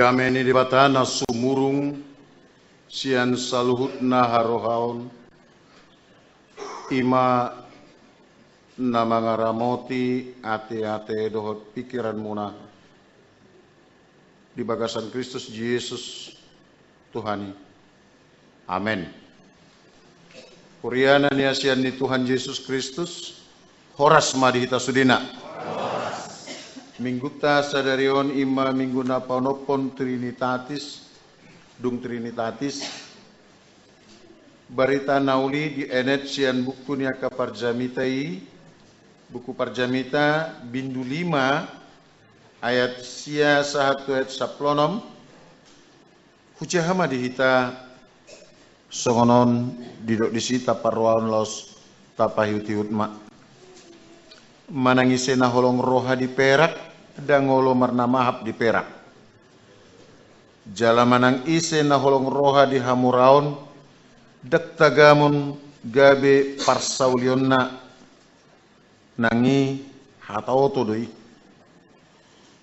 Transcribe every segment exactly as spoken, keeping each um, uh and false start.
Dame ni Debata na sumurung sian saluhut na harohaon, i ma na mangaramoti ateate dohot pingkiranmuna di bagasan Kristus Jesus Tuhan i. Amen. Huria na niasian ni Tuhan Jesus Kristus, horas ma di hita sudena. Minggunta sadari on i ma minggu na paonomhon Trinitatis, dung Trinitatis. Barita na uli dienet sian buku ni angka parjamita i, buku Parjamita, bindu lima, ayat sia sahat tu ayat sampulu onom. Hujaha ma di hita, songon on didok disi, taparrohahon laos tapaihutihut ma. Manang ise na holong roha di perak, ndang olo marnamahap di perak. Jala manang ise na holong roha di hamoraon, ndang tagamon gabe parsaulionna, nang i hataoto do i.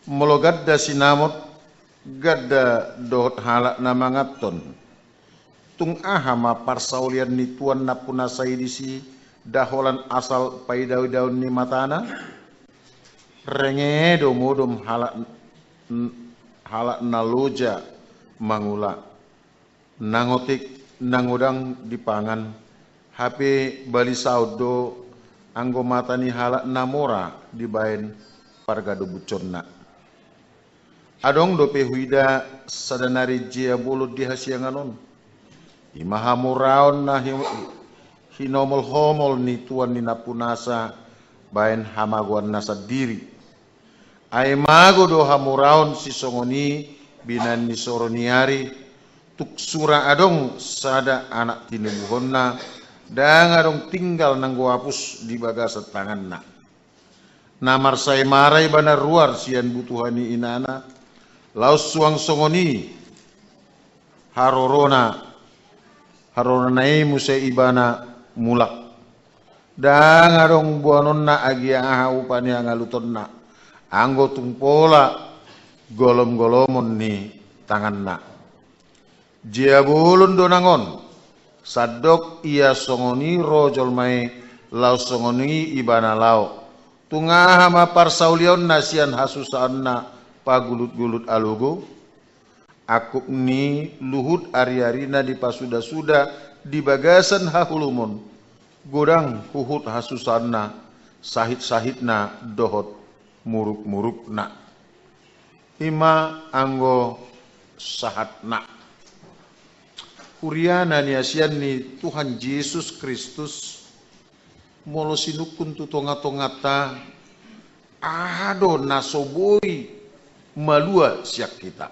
Molo ganda sinamot, ganda dohot halak na manganhon, tung aha ma parsaulian ni tuan nampunasa i disi, nda holan asal paidaidaon ni matana? Renge do modom halak, halak na loja mangula. Nang otik, nang godang dipangan, hape bali saut do anggo mata ni halak na mora dibaen pargadobushonna. Adong dope huida sada nari jea bolon di hasiangan on. I ma hamoraon na hi-, hinomolhomol ni tuan ni nampunasa baen hamagoanna sandiri. Ai mago do hamoraon sisongon i binaen ni soro ni ari, tung sura adong sada anak tinubuhonna, ndang adong tinggal nanggo apus di bagasan tanganna. Na marsahemara ibana ruar sian butuha ni inana, laos suang songon i harorona, harorona i muse ibana mulak. Ndang adong boanonna agia aha upa ni hangalutonna, anggo tung pola golomgolomon ni tanganna. Jea bolon do nang on, sandok ia songon i ro jolma i, laos songon i ibana laho. Tung aha ma parsaulionna sian hasusaonna pagulutgulut alogo? Angkup ni luhut ariarina dipasudasuda di bagasan haholomon, godang huhut hasusaonna, sahitsahitna dohot murukmurukna. I ma anggo sahatna. Huria na niasian ni Tuhan Jesus Kristus, molo sinungkun tu tongatongata, aha do na so boi malua sian hita?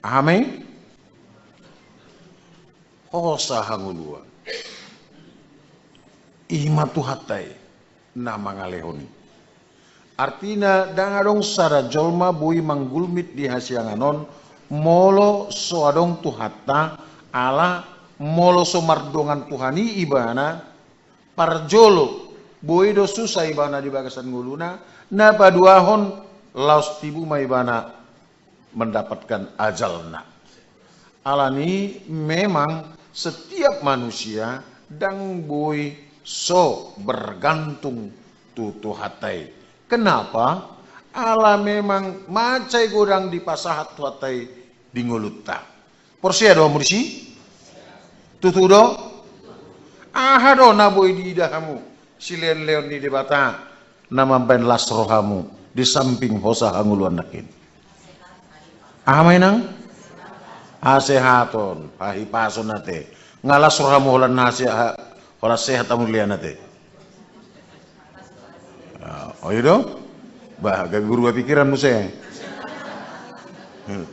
Aha ma i? Hosa hangoluan. I ma Tuhanta i na mangalehon i. Artina, ndang adong sada jolma boi manggulmit di hasiangan on, molo so adong Tuhanta, ala molo so mardongan Tuhan i ibana, parjolo, boi do susa ibana di bagasan ngoluna, na paduahon laos tibu ma ibana mendapatkan ajalna. Alani memang setiap manusia ndang boi so bergantung tu Tuhanta i. Kenapa? Ala memang mansai godang dipasahat Tuhanta i di ngolunta. Porsea do hamu disi? Tutu do? Aha do na boi diida hamu sileonleon ni Debata na mambaen las rohamu di samping hosa hangoluan nangkin? Aha ma i nang? Hasehaton, hahipason ate. Nga las rohamu holan na hase-, ha-, holan sehat hamu dilean ate? Ah, oi do? Bah, gabe berubah pikiran muse. Hmm.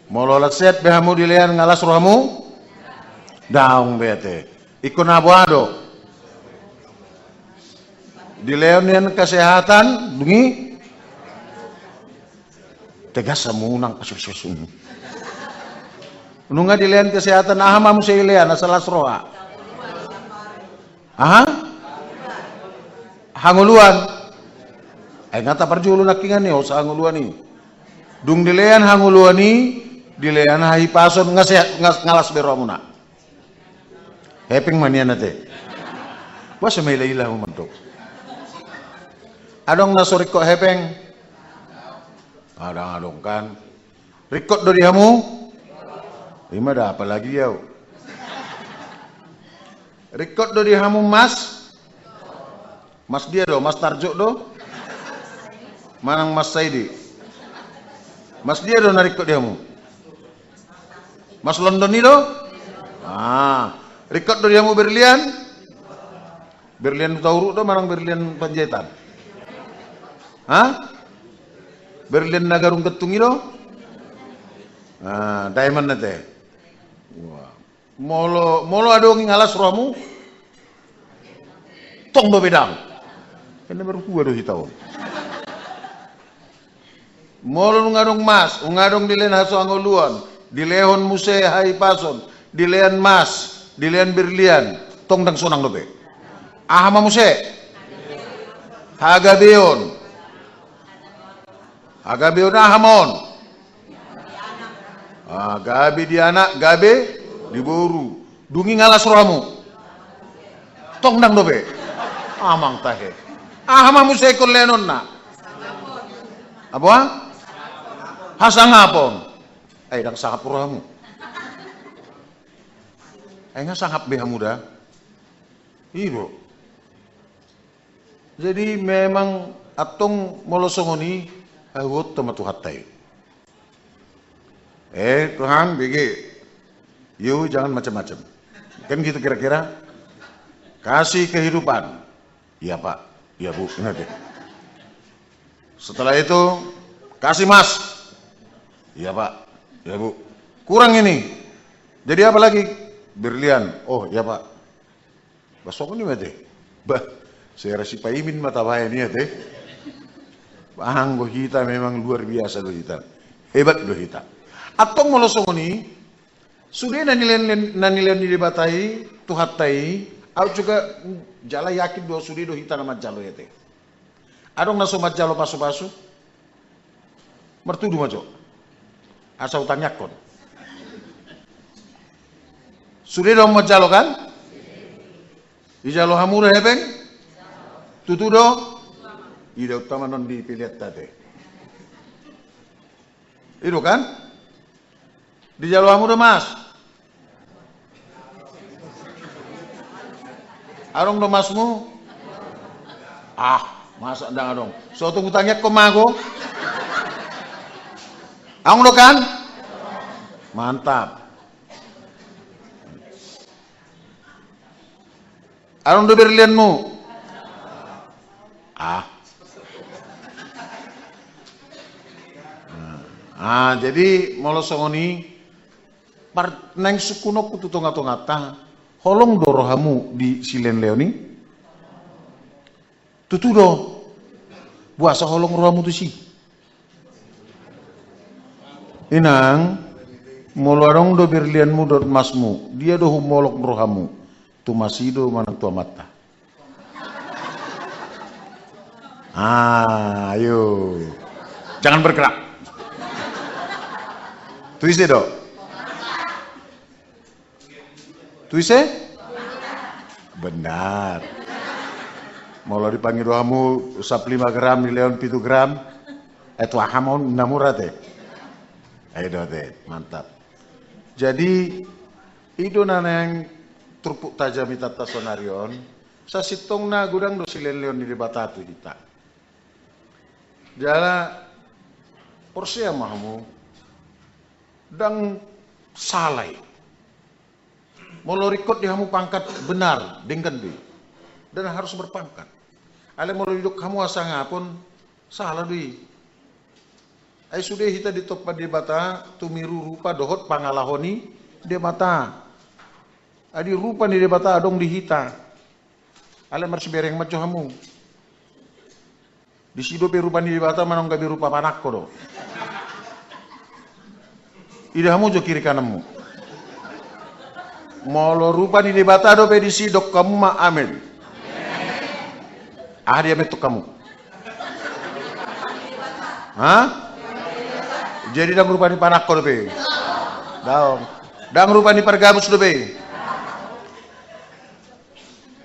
Molo las sehat be hamu dilean, nga las rohamu? Daong be ate. Ingkon na boha do? Dilean nian kesehatan, dungi? Tegas hamu nang, pas, pas, pas. Nunga dilean kesehatan, aha ma muse dilean, asa las roha? Aha? Hangoluan. Ai nga taparjolo nangkiningan i, hosa hangoluan i. Dung dilean hangoluan i, dilean hahipason, nga sehat, nga, nga las be rohamuna. Hepeng ma nian ate. Boasa mailaila hamu mandok? Adong na so ringkot hepeng? Adong, adong kan. Ringkot do di hamu? Ima da, apalagi au. Ringkot do di hamu mas? Mas dia do, Mas Tarjo do? Manang Mas Saidi? Mas dia do na ringkot di hamu? Mas London i do? Ah, ringkot do di hamu berlian? Berlian Hutauruk do manang berlian Panjaitan? Ha? Berlian na gadung gantung i do? Ah, diamond ate. Wah. Molo, molo adong i nga las rohamu? Tong dope dang. Kan na marhua do hita on. Molo nunga adong mas, nunga adong dilean hasahangoluan, dilehon muse hahipason, dilean mas, dilean berlian, tong dang sonang dope. Aha ma muse? Hagabeon. Hagabeon aha ma on? Ah, gabe di anak, gabe di boru. Dung i nga las rohamu? Tong dang dope. Amang tahe. Aha ma muse ingkon leanonna? Apa? Hasangapon. Ai dang sangap rohamu. Ai nga sangap be hamu da. I do. Jadi memang antong molo songon i, hahuonta ma Tuhanta i. Eh Tuhan, bege. Yo, jangan macam-macam. Kan gitu kira-kira. Kasih kehidupan. Iya Pak, iya Bu, ingat ya. Setelah itu, kasih mas. Iya Pak, iya Bu. Kurang ini. Jadi apa lagi? Berlian. Oh iya Pak. Bah songon i ma ate. Bah, sera sipaimin ma tabaen i ate. Bah anggo hita memang luar biasa do hita. Hebat do hita. Antong molo songon i, sude na nilean, na nilean ni Debata i, Tuhanta i, au juga jala yakin do sude do hita na manjalo i ate. Adong na so manjalo pasu-pasu? Martudu ma jo. Asa hutangiangkon. Sude do hamu manjalo kan? Dijalo hamu do hepeng? Tutu do? Idaonta ma non di pelean ta ate. I do kan? Dijalo hamu do mas? Adong do masmu? Ah, masa ndang adong? So tung hutangiangkon ma ahu. Adong do kan? Mantap. Adong do berlianmu? Ah. Ah, jadi molo songon i, par-, naeng sungkunonku tu tonga-tonganta, holong do rohamu di sileon-leon i? Tutu do. Boasa holong rohamu tusi? Inang, molo adong do berlianmu dohot masmu, dia do humolong rohamu? Tu mas i do manang tu amanta? Ah, ayo. Jangan bergerak. Tu ise do? Tu ise? Benar. Molo dipangido hamu sap lima gram, dileon pitu gram, eh tu aha ma on, na mura ate. Ai do ate, mantap. Jadi, i do na naeng turpuk tajamita ta saonari on, sasintongna godang do sileon-leon ni Debata tu hita. Jala, porsea ma hamu, ndang sala i. Molo ringkot di hamu pangkat, benar, denggan do i. Dan harus berpangkat. Alai molo didok hamu hasangapon, sala do i. Ai sude hita ditompa Debata tumiru rupa dohot pangalaho ni Debata. Adi rupa ni Debata adong di hita. Alai marsibereng ma jo hamu. Disi dope rupa ni Debata manang gabe rupa panangko do. Ida hamu jo kiri kananmu. Molo rupa ni Debata dope disi, dok hamu ma amen. Aha diamen tok hamu? Ha? Jadi ndang rupa ni panangko dope? Daong. Ndang rupa ni pargabus dope?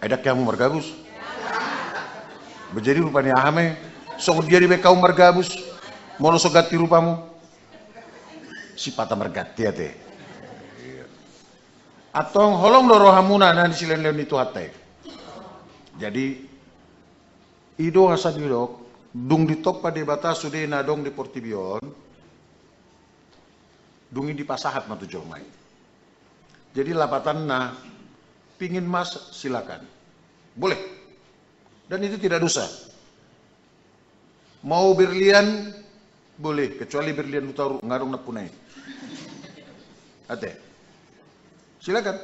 Ai ndang ke hamu margabus? Jadi rupa ni aha ma i? Songon dia dibaen hamu margabus molo so ganti rupamu? Sipata marganti ate. Antong holong do rohamuna na ni silehonlehon ni Tuhanta i. Jadi i do asa didok, dung ditompa Debata sude na adong di portibi on, dung i dipasahat ma tu jolma i. Jadi lapatanna, pingin mas, silakan. Boleh. Dan itu tidak dosa. Mau berlian, boleh, kecuali berlian Hutauruk, nga adong nampuna i. Ate. Silakan.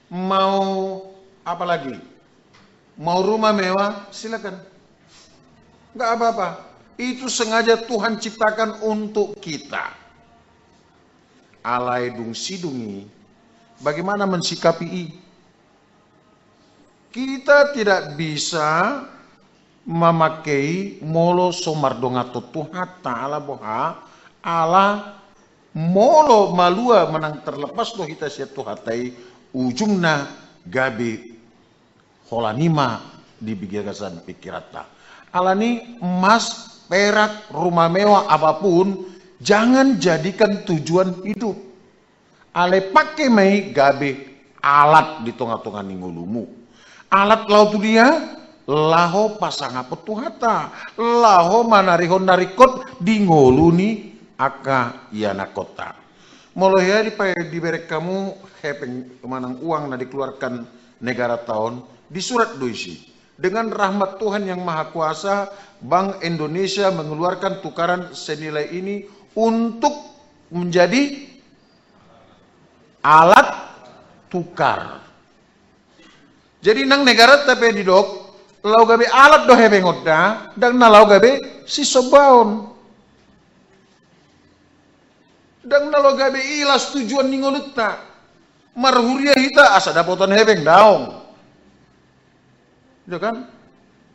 Mau apa lagi? Mau rumah mewah, silakan. Nggak apa-apa. Itu sengaja Tuhan ciptakan untuk kita. Alai dung sidung i, bagaimana mensikapi i? Kita tidak bisa mamangke i molo so mardongan tu Tuhanta, ala boha, ala molo malua manang terlepas do hita sian Tuhanta i, ujungna gabe holan i ma di bagasan pingkiranta. Alani i emas, perak, rumah mewah, apapun, jangan jadikan tujuan hidup. Alai pangke ma i gabe alat di tonga-tonga ni ngolumu. Alat laho tu dia? Laho pasangaphon Tuhanta, laho manarihon na ringkot di ngolu ni angka ianakhonta. Molo hea dipa-, dibereng hamu hepeng manang uang na dikeluarkan negaranta on, disurat do isi. Dengan rahmat Tuhan yang Maha Kuasa, Bank Indonesia mengeluarkan tukaran senilai ini untuk menjadi alat tukar. Jadi nang negaranta pe didok, laho gabe alat do hepengonta, ndang na laho gabe sisombaon. Ndang na laho gabe i las tujuan ni ngolunta. Marhuria hita asa dapotan hepeng, daong. Ya kan?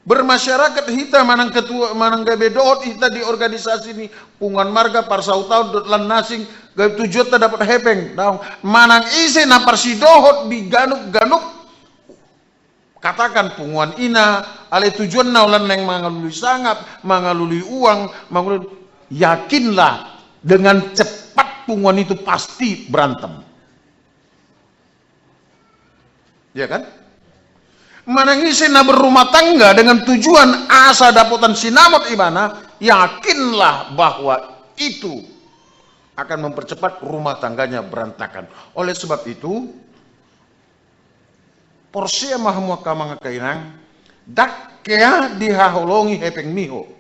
Bermasyarakat hita manang ketua, manang gabe dohot hita di organisasi ni punguan marga, parsautaon dohot lan na asing, gabe tujuanta dapot hepeng, daong. Manang ise na parsidohot di ganup-ganup, katakan punguan ina, alai tujuanna holan naeng mangalului sangap, mangalului uang, mangalului, yakinlah dengan cepat punguan itu pasti berantem. Ya kan? Manang ise na berumah tangga dengan tujuan asa dapotan sinamot ibana, yakinlah bahwa itu akan mempercepat rumah tangganya berantakan. Oleh sebab itu, porsea ma hamu angka amang angka inang, ndang hea dihaholongi hepengmi ho.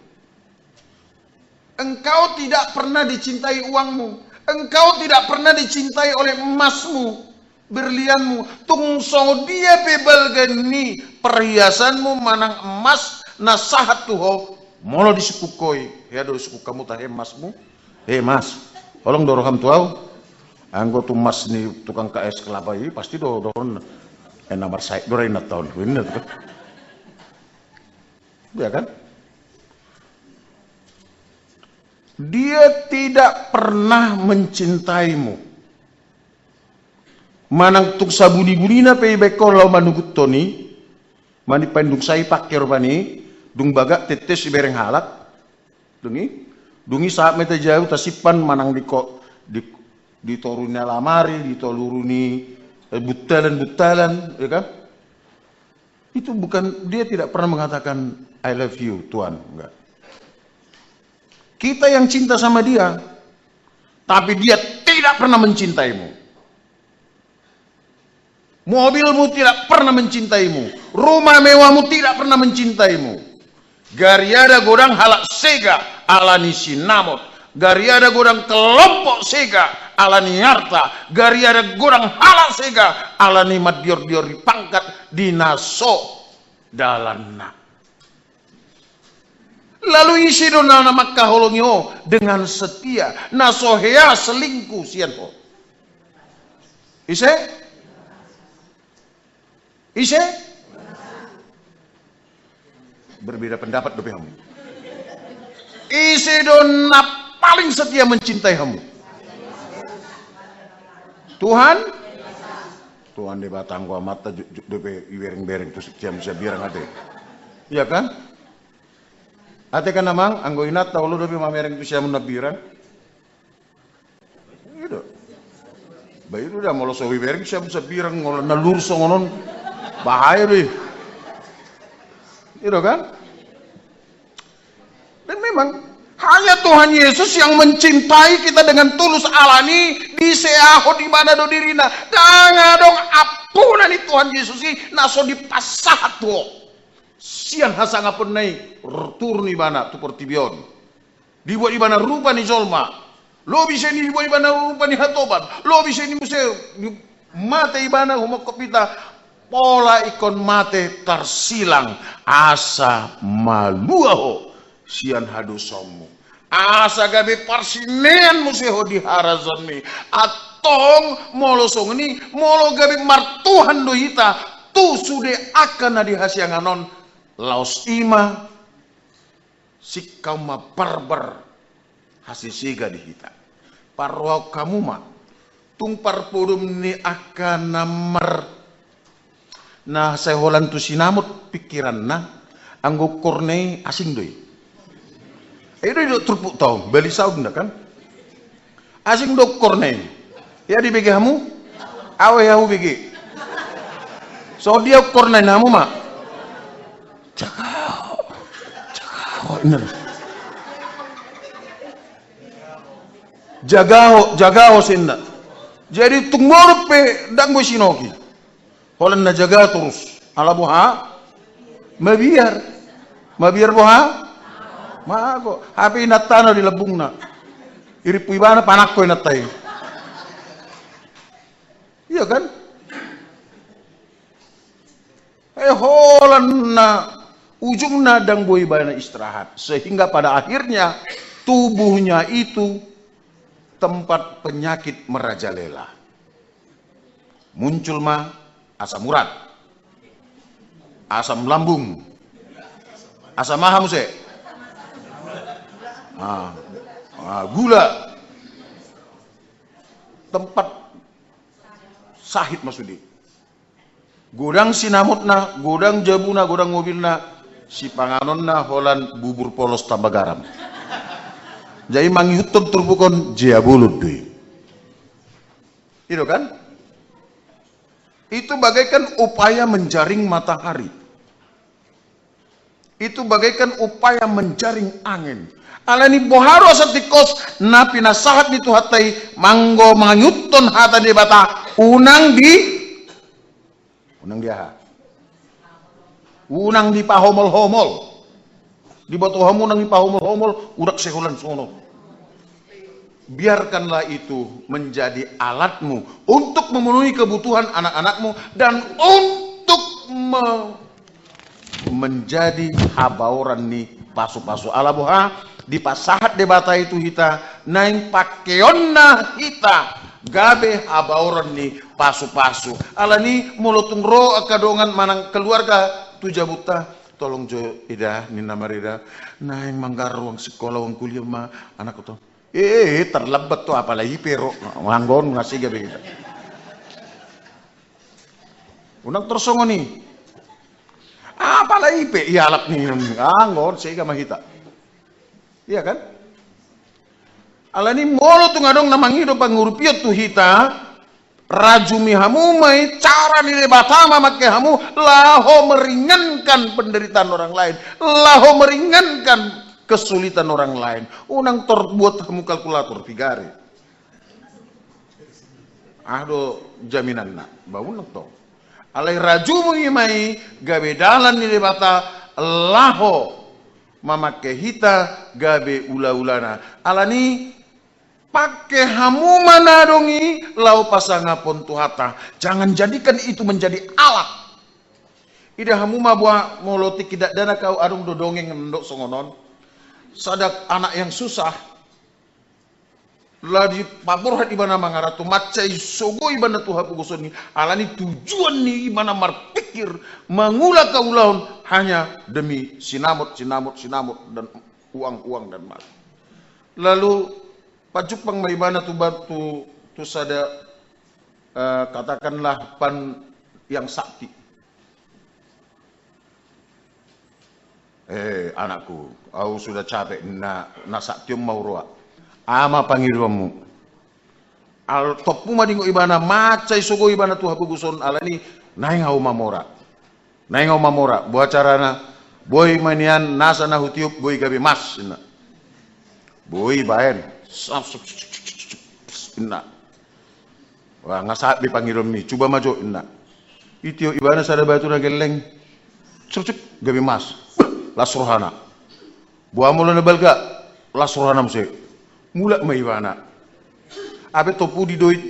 Engkau tidak pernah dicintai uangmu. Engkau tidak pernah dicintai oleh emasmu, berlianmu. Tung songon dia pe balga ni perhiasanmu manang emas na sahat tu ho, molo disungkun ho i, hea do sungkun hamu tahe emasmu? He mas, holong do roham tu au. Anggo tu mas ni tukang K S kelapa i, pasti do dohonon. Eh, na marsaik do ra inanta on, bener. Ya kan? Dia tidak pernah mencintaimu. Manang tung sabuni-bunina pe ibaen ho laho manuguthon i, manipaindung sai pangke rupani, dung bagak tette sibereng halak, dung i, dung i sahat ma hita jau tasimpan manang di ko-, di, di toru ni alamari, di toru ni, eh, buntalan-buntalan, ya kan? Itu bukan, dia tidak pernah mengatakan, "I love you, Tuan." Enggak. Kita yang cinta sama dia, tapi dia tidak pernah mencintaimu. Mobilmu tidak pernah mencintaimu. Rumah mewahmu tidak pernah mencintaimu. Gariada godang halak sega ala ni sinamot. Gariada godang kelompok sega ala ni arta. Gariada godang halak sega ala ni mandior-dior di pangkat di na so dalanna. Lalu ise do na, na mangkaholongi ho dengan setia, na so hea selingkuh sian ho? Ise? Ise? Berbeda pendapat dope hamu. Ise do na paling setia mencintai hamu? Tuhan? Tuhan Debata, anggo amanta ju-, ju-, dope ibereng-bereng tu siamun sambirang ate. Iya kan? Ate kan amang, anggo inanta olo dope mamereng tu siamun sambirang. I do. Ba i do da, molo so ibereng siamun sambirang, molo na lurus songon on, bahaya do i. I do kan? Dan memang hanya Tuhan Yesus yang mencintai kita dengan tulus, alani diseahon ibana do dirina. Ndang adong ampuna ni Tuhan Yesus i na so dipasahat tu ho. Sian hasangaponna i turun ibana tu portibi on. Dibuat ibana rupa ni jolma. Lobi sian i dibuat ibana rupa ni hatoban. Lobi sian i muse mate ibana humongkop hita. Pola ingkon mate tarsilang asa malua ho sian hadosaonmu. Asa gabe parsinean muse ho di harajaonmi. Antong molo songon i, molo gabe martuhan do hita tu sude angka na di hasiangan on, laos i ma singkaon ma barbar hasesega di hita. Parrohahon hamu ma, tung parpodom ni angka na mar-, na sai holan tu sinamot pingkiranna, anggo ukkorna i asing do i. I do i do turpukta on, balisaonna kan. Asing do ukkorna i. Ia dibege hamu? Au ia hubege. So dia ukkorna i, hamu ma? Jaga ho. Jaga ho, ninna. Jaga ho, jaga ho, ninna. Jadi tung modom pe ndang boi sinoki. Holan na jaga torus. Ala boha? Mabiar. Mabiar boha? Mago. Hape inantana di lambungna. Irimpu ibana panangko inanta i. Iya kan? Eh, holan na ujungna ndang boi ibana istirahat. Sehingga pada akhirnya tubuhnya itu tempat penyakit merajalela. Muncul ma asam urat, asam lambung, asam aha muse? Ah, ah, gula. Tempat sahit ma sude. Godang sinamotna, godang jabuna, godang mobilna, sipanganonna holan bubur polos tamba garam. Jadi mangihuthon turpuk on, jabolon do i. I do kan? Itu bagaikan upaya menjaring matahari. Itu bagaikan upaya menjaring angin. Alani boha do asa tingkos na pinasahat ni Tuhanta i, anggo mangihuthon hata ni Debata, unang di, unang di aha? Unang dipahomol-homol. Diboto hamu unang dipahomol-homol, unang sai holan songon on. Biarkanlah itu menjadi alatmu untuk memenuhi kebutuhan anak-anakmu dan untuk me-, menjadi habaoran ni pasu-pasu. Ala boha, dipasahat Debata i tu hita, naeng pakeonna hita gabe habaoran ni pasu-pasu. Alani molo tung ro angka dongan manang keluarga tu jabunta, tolong jo eda, ninna ma eda, naeng manggarar uang sikola, uang kuliah ma anakku to. Eh, eh, eh, tarlambat to, apala I P ro. Anggo on nga sega be hita. Unang tor songon i. Apala I P, ialap ni, anggo on sega ma hita. Iya kan? Alani molo tung adong na mangido pangurupion tu hita, rajumi hamu ma i cara ni Debata mamangke hamu laho meringankan penderitaan orang lain, laho meringankan kesulitan orang lain. Unang tor buat hamu kalkulator, pigari. Aha do jaminanna? Ba unang tong. Alai rajumi ma i gabe dalan ni Debata laho mamangke hita gabe ula-ulana. Alani pangke hamu ma na adong i laho pasangapon Tuhanta. Jangan jadikan itu menjadi alat. Ida hamu ma boha molo tingki dakdanak ahu adong do dongeng ndok songon on. Sada anak yang susah, laho dipaborhat ibana mangaranto, mansai sogo ibana tu hapogoson i, alani tujuan ni ibana marpikir, mangula haulaon hanya demi sinamot, sinamot, sinamot, dan uang-uang dan emas. Lalu pajumpang ma ibana tu, tu, tu sada, eh, katakanlah ban yang sakti. "Eh, anakku, au sudah capek, na, na sakti on ma huroha. Aha ma pangidoanmu?" Alai tompu ma diingot ibana, mansai sogo ibana tu hapoguson, alani naeng au mamora. Naeng au mamora, boha carana? Boi ma nian nasa na hutiop, boi gabe mas, inna. Boi baen. Sap, sap, sap, sap, sap, inna. Wah, nga sahat be pangidoanmi, cuba ma jo, inna. Itiop ibana sada batu na gelleng. Cep, cep, gabe mas. Las rohana. Boha molo na balga, las rohana muse. Mulak ma ibana. Ape tompu didoit,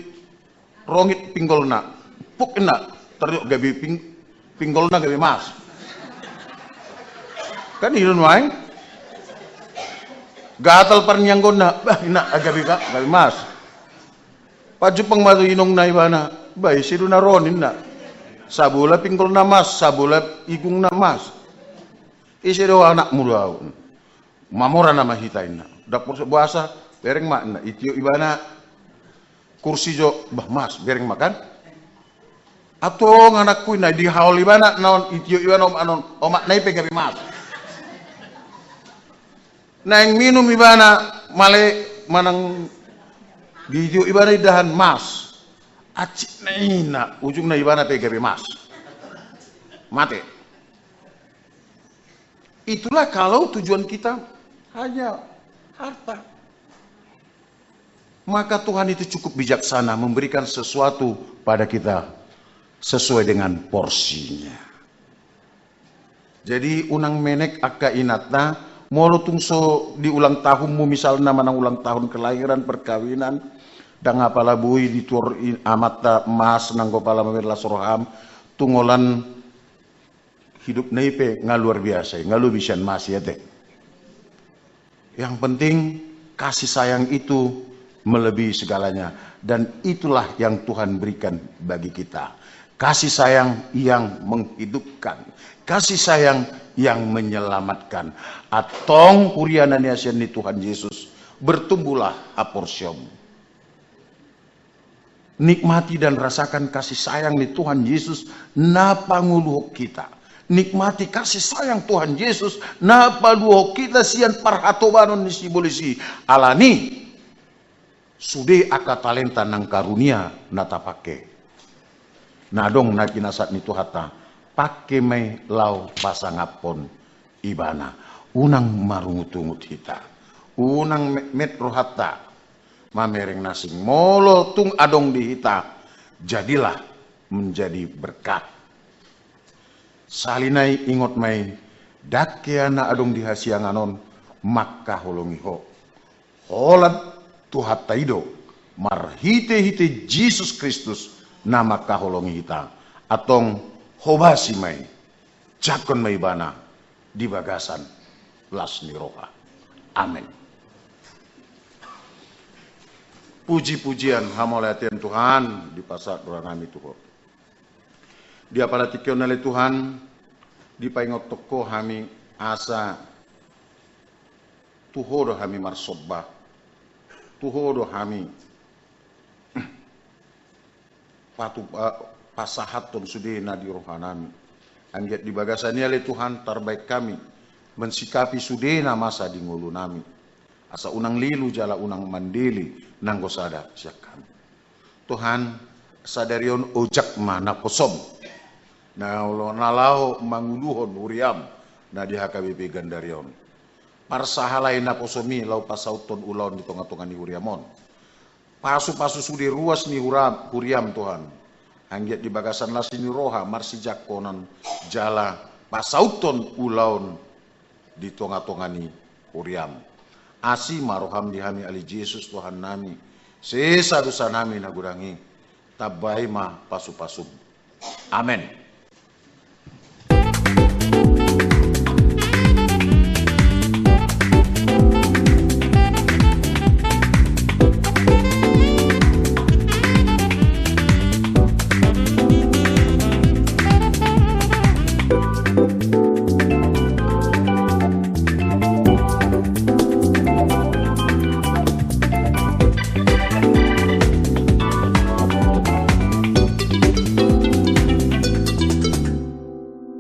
rongit pinggolna. Puk, inna. Tariop gabe ping-, pinggolna gabe mas. Kan i do nuaeng. Gatal parnianggonna. Bah, inna, gabe, gabe mas. Pajumpang ma tu inongna ibana. Bah, ise do na ro on, inna. Sabola pinggolna mas, sabola igungna mas. Ise do, anakmu do au. Mamora nama hita, inna. Dapur se-, boasa, bereng ma, inna. Itiop ibana kursi jo, bah, mas, bereng ma kan. Antong anakku, inna, dihaol ibana na on, itiop ibana omakna on, omakna i pe gabe mas. Naeng minum ibana, male manang diitiop ibana indahan mas. Atik na, inna, ujungna ibana pe gabe mas. Mate. Itulah kalau tujuan kita hanya harta. Maka Tuhan itu cukup bijaksana memberikan sesuatu pada kita sesuai dengan porsinya. Jadi, unang menek angka inanta, molo tung so di ulang tahunmu misalna, manang ulang tahun kelahiran, perkawinan, ndang apala boi dituor i-, amanta mas nanggo pala mamerlas roham, tung holan hidupna i pe nga luar biasa i, nga lobi sian mas i, ate. Yang penting, kasih sayang itu melebihi segalanya. Dan itulah yang Tuhan berikan bagi kita. Kasih sayang yang menghidupkan. Kasih sayang yang menyelamatkan. Antong huria na niasian ni Tuhan Yesus, bertumbuhlah haporseaonmu. Nikmati dan rasakan kasih sayang ni Tuhan Yesus na pangoluhon hita. Nikmati kasih sayang Tuhan Yesus na paluahon hita sian parhatobanon ni sibolis i. Alani, sude angka talenta nang karunia na tapangke, na adong na pinasahat ni Tuhanta, pangke ma i laho pasangaphon Ibana. Unang marungutungut hita. Unang metmet rohanta mamereng na asing. Molo tung adong di hita, jadilah menjadi berkat. Sahali nai ingot ma i, dangke na adong di hasiangan on mangkaholongi ho. Holan Tuhanta i do, marhitehite Jesus Kristus na mangkaholongi hita. Antong hobasi ma i, jangkon ma Ibana di bagasan las ni roha. Amen. Puji-pujian hamauliateon Tuhan dipasahat rohanami tu Ho. Di apala tingki on ale Tuhan, dipaingothon Ho hami asa tu Ho do hami marsomba, tu Ho do hami patu-, eh, pasahathon sude na di rohanami. Anggiat di bagasan i ale Tuhan tarbaen hami mensikapi sude na masa di ngolunami. Asa unang lilu jala unang mandele nanggo sada sian hami. Tuhan, sadari on ojak ma naposom, na olo na laho manguluhon huriam na di H K B P Gandaria on. Parsahalai naposom i laho pasauthon ulaon di tonga-tonga ni huriam on. Pasu-pasu sude ruas ni hura-, huriam, Tuhan. Anggiat di bagasan las ni roha, marsijangkonan jala pasauthon ulaon di tonga-tonga ni huriam. Asi ma roham di hami ale Jesus Tuhannami. Sesa dosanami na godang i. Tambai ma pasu-pasum. Amen.